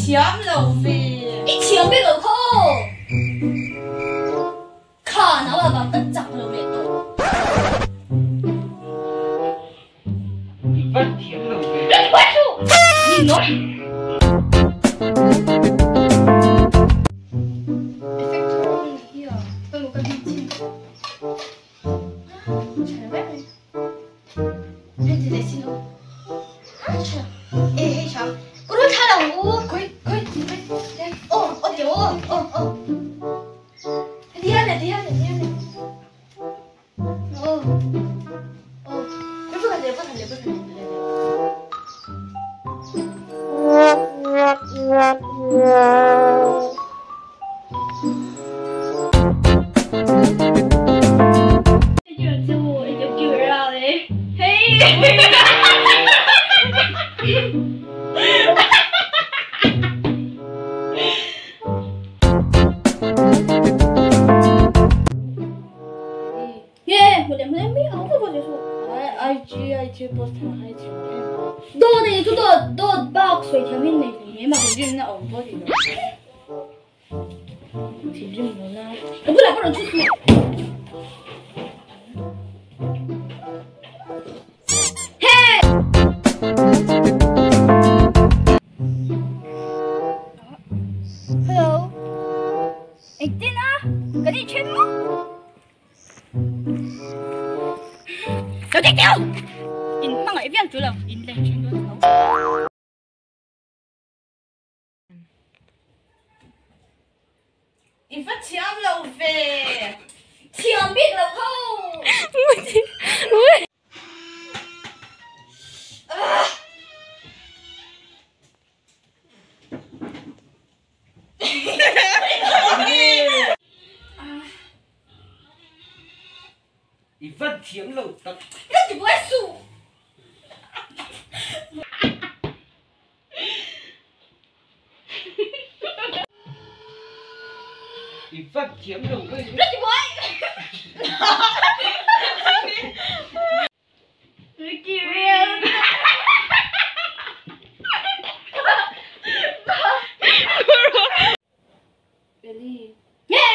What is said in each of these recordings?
thiam lo ve. I thiam bik lo kha aw. Kha nau ah vang ka chak lo leh tawh. I van thiam lo ve. Ka ti buai suh. Ni nawn. Effect thar awm ni hi a. Ka mu ka hming chin. Tha lo em mai. Hei ti leh sin aw. Tha. E hei tha. Ku ru tha lo u. Khawi khawi khawi. Aw aw teu aw aw aw. Ti hian le ti hian le ti hian le. Aw aw. Vur khat leh vur khat leh vur khat leh. Ka bulah ka rawn chhut suh. Hey! Hello. Engtin a? Kan inthen maw? Lo tek teu! In hmangaih viau chu lo, in la inthen dawn tho. I va thiam lo ve. Thiam bik lo ho. I va thiam lo tak. Ka ti buai suh. I va thiam lo ve. Ka ti buai. Ricky real. Eli. Nge.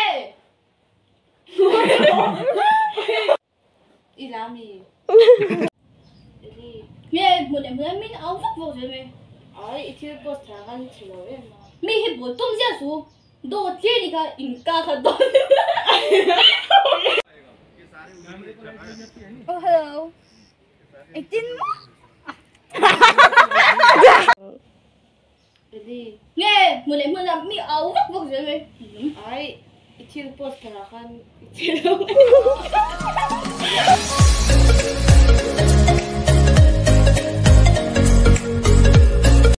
I la mi. Eli. Nge hmu leh hmu leh min au vak vak zel mai. Ai i thil post thar khan chhe lo em a. Mi hi bul tum ziah su. Dawt tlir ni kha in ka kha dawt. Oh hello. Engtin maw? Eli. Nge hmu leh hmu leh mi au vak vak zel mai. Ai i thil post thar ah khan i chhe lo.